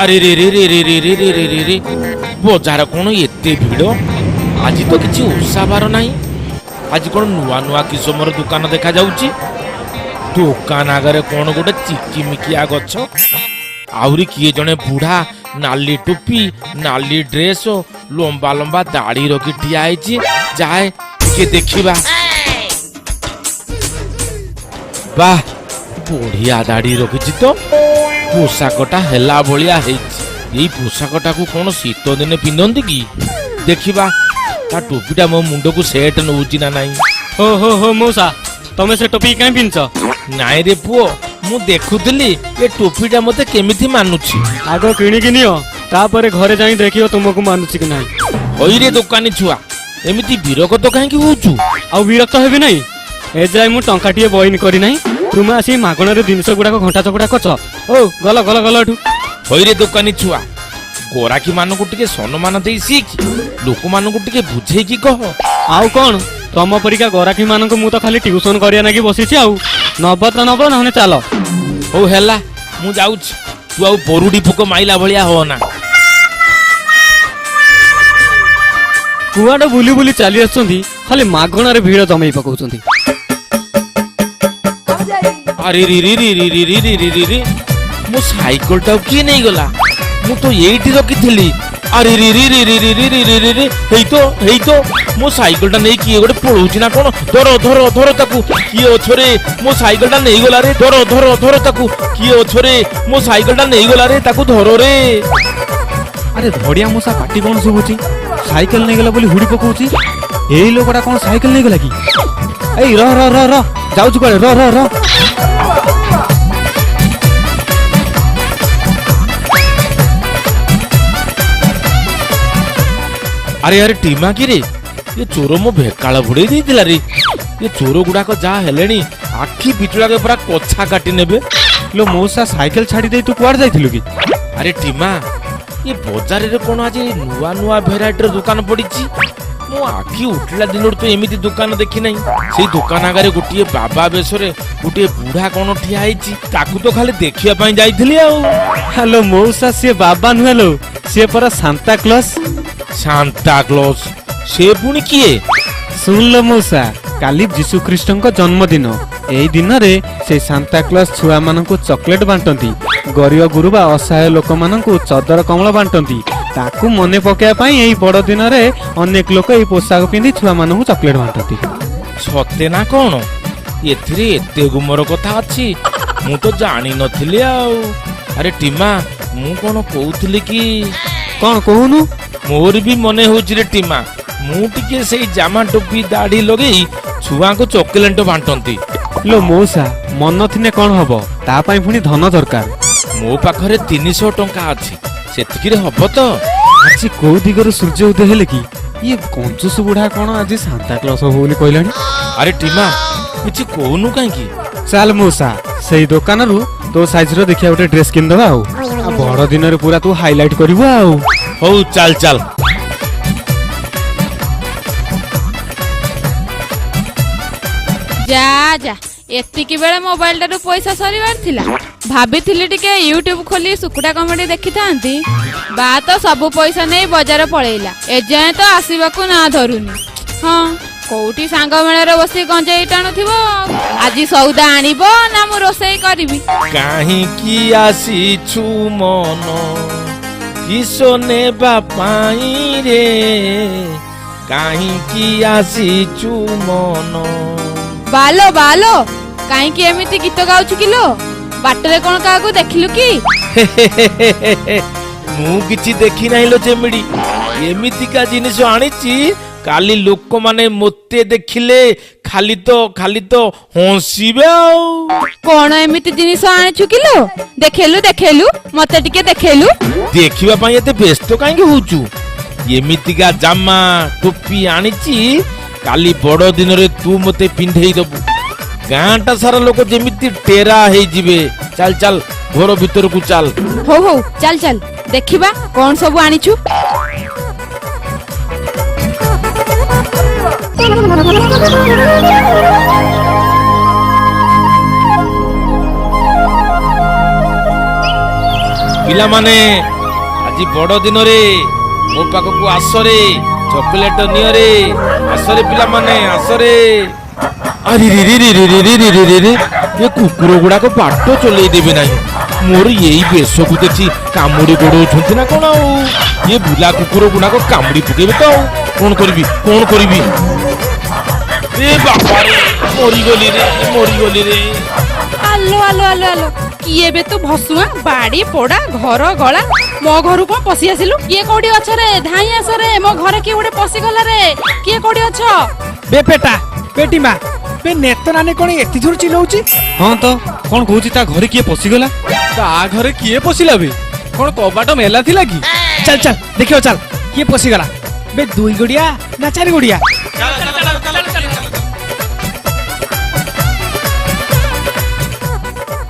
ଆରେ ରେ ରେ ରେ ରେ ରେ ରେ ରେ ରେ ରେ ରେ, ବଜାର କ'ଣ ଏତେ ଭିଡ଼? ଆଜି ତ କିଛି ଓଷା ବାର ନାହିଁ। ଆଜି କ'ଣ ନୂଆ ନୂଆ କିସମର ଦୋକାନ ଦେଖାଯାଉଛି। ଦୋକାନ ଆଗରେ କ'ଣ ଗୋଟେ ଚିକିମିକିଆ ଗଛ, ଆହୁରି କିଏ ଜଣେ ବୁଢା ନାଲି ଟୋପି, ନାଲି ଡ୍ରେସ, ଲମ୍ବା ଲମ୍ବା ଦାଢି ରଖି ଠିଆ ହେଇଛି। ଯାଏ ଟିକେ ଦେଖିବା। ବାহ, ବଢିଆ ଦାଢି ରଖିଛି ତ, ପୋଷାକଟା ହେଲା ଭଳିଆ ହେଇଛି। ଏଇ ପୋଷାକଟାକୁ କଣ ଶୀତ ଦିନେ ପିନ୍ଧନ୍ତି କି? ଦେଖିବା ତା ଟୋପିଟା ମୋ ମୁଣ୍ଡକୁ ସେଟ୍ ନଉଛି ନା ନାହିଁ। ହୋ ହୋ ହୋ ମଉସା, ତମେ ସେ ଟୋପି କାଇଁ ପିନ୍ଧିଛ? ନାଇଁ ରେ ପୁଅ, ମୁଁ ଦେଖୁଥିଲି ଏ ଟୋପିଟା ମତେ କେମିତି ମାନୁଛି। ଆଗ କିଣିକି ନିଅ, ତାପରେ ଘରେ ଯାଇ ଦେଖିବ ତୁମକୁ ମାନୁଛି କି ନାହିଁ। ହଇରେ ଦୋକାନୀ ଛୁଆ, ଏମିତି ବିରକ୍ତ କାହିଁକି ହଉଛୁ? ଆଉ ବିରକ୍ତ ହେବି ନାହିଁ? ଏଯାଏ ମୁଁ ଟଙ୍କାଟିଏ ବଇନ କରିନାହିଁ, ତୁମେ ଆସି ମାଗଣାରେ ଜିନିଷ ଗୁଡାକ ଘଣ୍ଟା ଚକଟା କରୁଛ। ଓ ଗଲ ଗଲ ଗଲ ଏଠୁ। ହଇରେ ଦୋକାନୀ ଛୁଆ, ଗରାଖୀ ମାନଙ୍କୁ ଟିକେ ସମ୍ମାନ ଦେଇ ଶିଖ, ଲୋକମାନଙ୍କୁ ଟିକେ ବୁଝେଇକି କହ। ଆଉ କଣ, ତମ ପରିକା ଗରାଖୀ ମାନଙ୍କୁ ମୁଁ ତ ଖାଲି ଟିଉସନ କରିବା ନାଗି ବସିଛି। ଆଉ ନବ ତ ନବ, ନହେଲେ ଚାଲ। ହଉ ହେଲା, ମୁଁ ଯାଉଛି। ତୁ ଆଉ ବରୁଡି ପୋକ ମାଇଲା ଭଳିଆ ହଅନା। କୁଆଡେ ବୁଲି ବୁଲି ଚାଲି ଆସୁଛନ୍ତି, ଖାଲି ମାଗଣାରେ ଭିଡ ଜମେଇ ପକଉଛନ୍ତି। ଆରେ ରି ରି ରି ରି ରି ରି ରି ରି ରି ରି, ମୋ ସାଇକେଲଟାକୁ କିଏ ନେଇଗଲା? ମୁଁ ତ ଏଇଠି ରଖିଥିଲି। ଆରେ ରି ରି ରି ରି ରି ରି ରି ରି ରି ରି, ହେଇ ତ ହେଇ ତ, ମୋ ସାଇକେଲଟା ନେଇ କିଏ ଗୋଟେ ପଳଉଛି ନା କଣ? ଧର ଧର ଧର ତାକୁ, କିଏ ଅଛରେ, ମୋ ସାଇକେଲଟା ନେଇଗଲା ରେ। ଧର ଧର ଧର ତାକୁ, କିଏ ଅଛରେ, ମୋ ସାଇକେଲଟା ନେଇଗଲା ରେ, ତାକୁ ଧର ରେ। ଆରେ ଧଡ଼ିଆ ମୂଷା ପାଟି କଣ ଶୁଭୁଛି? ସାଇକେଲ ନେଇଗଲା ବୋଲି ହୁଡ଼ି ପକଉଛି। ଏଇ ଲୋକଟା କଣ ସାଇକେଲ ନେଇଗଲା କି? ଏଇ ର ର ର ର, ଯାଉଛୁ କୁଆଡେ? ର ର ର। ଆରେ ଆରେ, ଟିମା କିରେ, ଏ ଚୋର ମୋ ଭେକାଳ ବୁଡେଇ ଦେଇଥିଲା ରେ। ଏ ଚୋର ଗୁଡାକ ଯାହା ହେଲେଣି, ଆଖି ପିଚୁଳାକେ ପୁରା କଛା କାଟି ନେବେ। ଲୋ ମଉସା, ସାଇକେଲ ଛାଡି ଦେଇ ତୁ କୁଆଡେ ଯାଇଥିଲୁ କି? ଆରେ ଟିମା, ଏ ବଜାରରେ କଣ ଆଜି ନୂଆ ନୂଆ ଭେରାଇଟିର ଦୋକାନ ପଡିଛି? ମୋ ଆଖି ଉଠିଲା ଦିନରୁ ତ ଏମିତି ଦୋକାନ ଦେଖି ନାହିଁ। ସେଇ ଦୋକାନ ଆଗରେ ଗୋଟିଏ ବାବା ବେଶରେ ଗୋଟିଏ ବୁଢା କଣ ଠିଆ ହେଇଛି, ତାକୁ ତ ଖାଲି ଦେଖିବା ପାଇଁ ଯାଇଥିଲି ଆଉ। ହ୍ୟାଲୋ ମଉସା, ସିଏ ବାବା ନୁହେଁ ଲୋ, ସିଏ ପରା ସାନ୍ତା କ୍ଲସ୍। ସାନ୍ତା କ୍ଲସ୍ ସେ ପୁଣି କିଏ? ଶୁଣିଲ ମଉସା, କାଲି ଯୀଶୁ ଖ୍ରୀଷ୍ଟଙ୍କ ଜନ୍ମଦିନ। ଏଇ ଦିନରେ ସେ ସାନ୍ତା କ୍ଲସ୍ ଛୁଆମାନଙ୍କୁ ଚକୋଲେଟ ବାଣ୍ଟନ୍ତି, ଗରିବ ଗୁରୁବା ଅସହାୟ ଲୋକମାନଙ୍କୁ ଚଦର କମଳ ବାଣ୍ଟନ୍ତି। ତାକୁ ମନେ ପକାଇବା ପାଇଁ ଏଇ ବଡ ଦିନରେ ଅନେକ ଲୋକ ଏଇ ପୋଷାକ ପିନ୍ଧି ଛୁଆମାନଙ୍କୁ ଚକୋଲେଟ ବାଣ୍ଟନ୍ତି। ସତେ ନା କଣ? ଏଥିରେ ଏତେ ଗୁମର କଥା ଅଛି, ମୁଁ ତ ଜାଣିନଥିଲି ଆଉ। ଆରେ ଟିମା, ମୁଁ କଣ କହୁଥିଲି କି? କଣ କହୁନୁ? ମୋର ବି ମନେ ହଉଛି ରେ ଟିମା, ମୁଁ ଟିକେ ସେଇ ଜାମା ଟୋପି ଦାଢି ଲଗେଇ ଛୁଆଙ୍କୁ ଚକୋଲେଟ ବାଣ୍ଟନ୍ତି। ଲୋ ମଉସା, ମନ ଥିନେ କଣ ହବ, ତା ପାଇଁ ପୁଣି ଧନ ଦରକାର। ମୋ ପାଖରେ 300 ଟଙ୍କା ଅଛି, ସେତିକିରେ ହବ ତ? ଆଜି କୋଉ ଦିଗରୁ ସୂର୍ଯ୍ୟ ଉଦୟ ହେଲେ କି? ଇଏ କଞ୍ଚୁସ ବୁଢା କଣ ଆଜି ସାନ୍ତା କ୍ଲସ୍ ହବ ବୋଲି କହିଲାଣି। ଆରେ ଟିମା, କିଛି କହୁନୁ କାହିଁକି? ଚାଲ ମଉସା, ସେଇ ଦୋକାନରୁ ତୋ ସାଇଜର ଦେଖିବା ଗୋଟେ ଡ୍ରେସ କିଣିଦବା, ଆଉ ବଡ ଦିନରେ ପୁରା ତୁ ହାଇଲାଇଟ କରିବୁ ଆଉ। ହଉ ଚାଲ ଚାଲ। ଯା ଯା, ଏତିକି ବେଳେ ମୋବାଇଲଟାରୁ ପଇସା ସରିବାର ଥିଲା। ଭାବିଥିଲି ଟିକେ ୟୁଟ୍ୟୁବ ଖୋଲି ଶୁକୁଟା କମେଡି ଦେଖିଥାନ୍ତି। ବା ତ ସବୁ ପଇସା ନେଇ ବଜାର ପଳେଇଲା, ଏଯାଏଁ ତ ଆସିବାକୁ ନା ଧରୁନି। ହଁ, କୋଉଠି ସାଙ୍ଗ ମେଳରେ ବସି ଗଞ୍ଜେଇ ଟାଣୁଥିବ। ଆଜି ସଉଦା ଆଣିବ ନା ମୁଁ ରୋଷେଇ କରିବି? କାହିଁକି ଆସିଛୁ ମନ କିସ ନେବା ପାଇଁ ରେ, କାହିଁକି ଆସିଛୁ ମନ। ବାଲୋ ବାଲୋ, କାହିଁକି ଏମିତି ଗୀତ ଗାଉଛୁ କିଲୋ? ବାଟରେ କଣ କାହାକୁ ଦେଖିଲୁ କି? ମୁଁ କିଛି ଦେଖି ନାହିଁ ଲୋ ଚେମିଡି। ଏମିତିକା ଜିନିଷ ଆଣିଛି, କାଲି ଲୋକମାନେ ମୋତେ ଦେଖିଲେ ଖାଲି ତ ଖାଲି ତ ହସିବେ ଆଉ। କଣ ଏମିତି ଜିନିଷ ଆଣିଛୁ କିଲୋ? ଦେଖେଲୁ ଦେଖେଲୁ, ମତେ ଟିକେ ଦେଖେଲୁ। ଦେଖିବା ପାଇଁ ଏତେ ବ୍ୟସ୍ତ କାହିଁକି ହଉଛୁ? ଏମିତିକା ଜାମା ଟୋପି ଆଣିଛି, କାଲି ବଡ ଦିନରେ ତୁ ମତେ ପିନ୍ଧେଇ ଦବୁ, ଗାଁଟା ସାରା ଲୋକ ଯେମିତି ଟେରା ହେଇଯିବେ। ଚାଲ ଚାଲ, ଘର ଭିତରକୁ ଚାଲ। ହଉ ହଉ, ଚାଲ ଚାଲ, ଦେଖିବା କଣ ସବୁ ଆଣିଛୁ। ପିଲାମାନେ, ଆଜି ବଡ ଦିନରେ ମୋ ପାଖକୁ ଆସରେ, ଚକୋଲେଟ ନିଅରେ, ଆସରେ ପିଲାମାନେ ଆସରେ। ଆରେ ରେ ରେ ରେ ରେ ରେ ରେ ରେ ରେ ରେ, ଏ କୁକୁର ଗୁଡାକ ବାଟ ଚଲେଇ ଦେବେ ନାହିଁ। ମୋର ଏଇ ବେଶକୁ ଦେଖି କାମୁଡି ଗୋଡଉଛନ୍ତି ନା କଣ? ଆଉ ଏ ବୁଲା କୁକୁର ଗୁଡାକ କାମୁଡି ପକେଇବେ ତ। ଆଉ କଣ କରିବି, କଣ କରିବି? ଏ ବାବାରେ, ମରିଗଲି ରେ, ମରିଗଲି ରେ। ଆଲୋ ଆଲୋ ଆଲୋ ଆଲୋ, କିଏ ଏବେ ତୁ ଭସୁଆ? ବାଡି ପୋଡା ଘର ଗଳା, ମୋ ଘରୁ କଣ ପଶି ଆସିଲୁ? କିଏ କୋଉଠି ଅଛ ରେ, ଧାଇଁ ଆସ ରେ, ମୋ ଘରେ କିଏ ଗୋଟେ ପଶିଗଲା ରେ। କିଏ କୋଉଠି ଅଛ? ବେ ପେଟା ପେଟିମା ବେ, ନେତ ନାନୀ କଣ ଏତେ ଜୋର ଚିଲଉଛି? ହଁ ତ, କଣ କହୁଛି ତା ଘରେ କିଏ ପଶିଗଲା? ତା ଘରେ କିଏ ପଶିଲା ବେ? କଣ କବାଟ ମେଲା ଥିଲା କି? ଚାଲ ଚାଲ ଦେଖିବ, ଚାଲ କିଏ ପଶିଗଲା ବେ। ଦୁଇ ଗୋଡିଆ ନା ଚାରି ଗୋଡିଆ?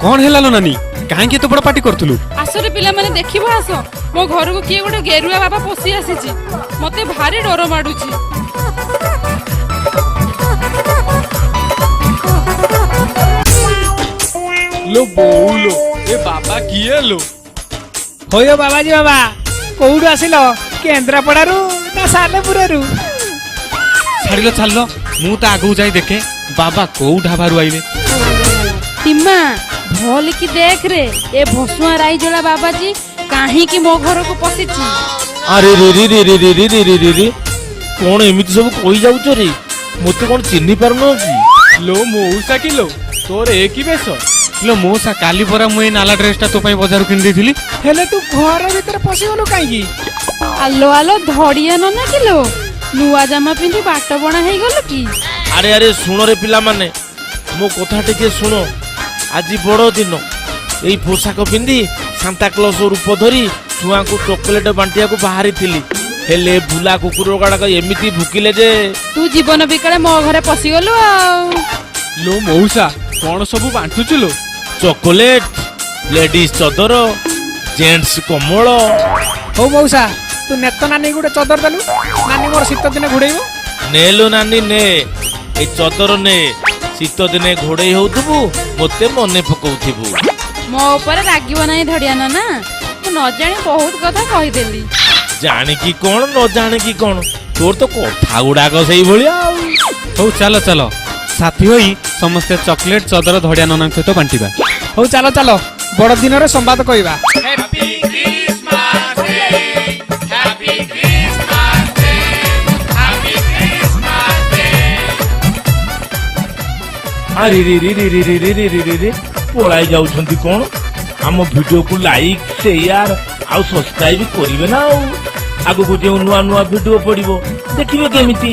କଣ ହେଲା ଲୋ ନାନୀ, କାହିଁକି ଏତେ ବଡ ପାଟି କରୁଥିଲୁ? ଆସରେ ପିଲାମାନେ ଦେଖିବ, ଆସ, ମୋ ଘରକୁ କିଏ ଗୋଟେ ଗେରୁଆ ବାବା ପଶି ଆସିଛି। ମତେ ଭାରି ଡର ମାଡୁଛି। ଲୋ ବୋଉଲୋ, ଏ ବାବା କିଏ ଲୋ? ହୋୟ ବାବାଜୀ ବାବା, କୋଉଠୁ ଆସିଲ? କେନ୍ଦ୍ରାପଡାରୁ ନା ସାଲେପୁରରୁ? ଛାଡ଼ିଲ ଛାଡ଼ିଲ, ମୁଁ ତ ଆଗକୁ ଯାଇ ଦେଖେ ବାବା କୋଉ ଢାବାରୁ ଆଇଲେ। ଟିମା, ଭଲ କି ଦେଖ ରେ, ଏ ଭସୁଆ ରାଇଜଳା ବାବାଜୀ କାହିଁକି ମୋ ଘରକୁ ପଶିଛି? ଆରେ ରେ ରେ ରେ ରେ ରେ ରେ ରେ ରେ ରେ ରେ, କଣ ଏମିତି ସବୁ କହି ଯାଉଛ ରେ? ମତେ କଣ ଚିହ୍ନି ପାରୁନ କି? ଲୋ ମଉସା, କି ଲୋ ତୋର ଏ କି ବେଶ? ଲୋ ମଉସା, କାଲି ପରା ମୁଁ ଏଇ ନାଲା ଡ୍ରେସଟା ତୋ ପାଇଁ ବଜାରରୁ କିଣି ଦେଇଥିଲି। ହେଲେ ତୁ ଘର ଭିତରେ ପଶିଗଲୁ କାହିଁକି? ଆଲୋ ଆଲୋ, ଧଡିଆ ନନା କିଲୋ, ନୂଆ ଜାମା ପିନ୍ଧି ବାଟ ବଣା ହେଇଗଲୁ କି? ଆରେ ଆରେ ଶୁଣରେ ପିଲାମାନେ, ମୋ କଥା ଟିକେ ଶୁଣ। ଆଜି ବଡ ଦିନ, ଏଇ ପୋଷାକ ପିନ୍ଧି ସାନ୍ତାକ୍ଲସ ରୂପ ଧରି ଛୁଆଙ୍କୁ ଚକୋଲେଟ ବାଣ୍ଟିବାକୁ ବାହାରିଥିଲି। ହେଲେ ବୁଲା କୁକୁର ଗୁଡାକ ଏମିତି ଭୁକିଲେ ଯେ ତୁ ଜୀବନ ବିକାଳେ ମୋ ଘରେ ପଶିଗଲୁ ଆଉ। ଲୋ ମଉସା, କଣ ସବୁ ବାଣ୍ଟୁଛୁ ଲୋ? ଚକୋଲେଟ, ଲେଡିଜ ଚଦର, ଜେଣ୍ଟସ କମଳ। ହଉ ମଉସା, ତୁ ନେତ ନାନୀ ଗୋଟେ ଚଦର ଦେଲୁ, ନାନୀ ମୋର ଶୀତ ଦିନେ ଘୋଡେଇବ। ନେଲୋ ନାନୀ ନେ, ଏ ଚଦର ନେ, ଶୀତ ଦିନେ ଘୋଡେଇ ହଉଥିବୁ, ମତେ ମନେ ପକଉଥିବୁ। ମୋ ଉପରେ ରାଗିବ ନାହିଁ ଧଡିଆ ନନା, ମୁଁ ନ ଜାଣି ବହୁତ କଥା କହିଦେଲି। ଜାଣିକି କଣ ନ ଜାଣିକି କଣ, ତୋର ତ କଥା ଗୁଡାକ ସେଇଭଳିଆ ଆଉ। ହଉ ଚାଲ ଚାଲ, ସାଥୀ ହୋଇ ସମସ୍ତେ ଚକୋଲେଟ ଚଦର ଧଡିଆ ନନାଙ୍କ ସହିତ ବାଣ୍ଟିବା। ହଉ ଚାଲ ଚାଲ, ବଡ ଦିନରେ ସମ୍ବାଦ କହିବା। ଆରେ ରେ ରେ ରେ ରେ ରେ ରେ ରେ ରେ ରେ ରେ, ପଳାଇ ଯାଉଛନ୍ତି କଣ? ଆମ ଭିଡିଓକୁ ଲାଇକ୍, ସେୟାର ଆଉ ସବସ୍କ୍ରାଇବ କରିବେ ନା ଆଉ? ଆଗକୁ ଯେଉଁ ନୂଆ ନୂଆ ଭିଡିଓ ପଡିବ ଦେଖିବେ କେମିତି?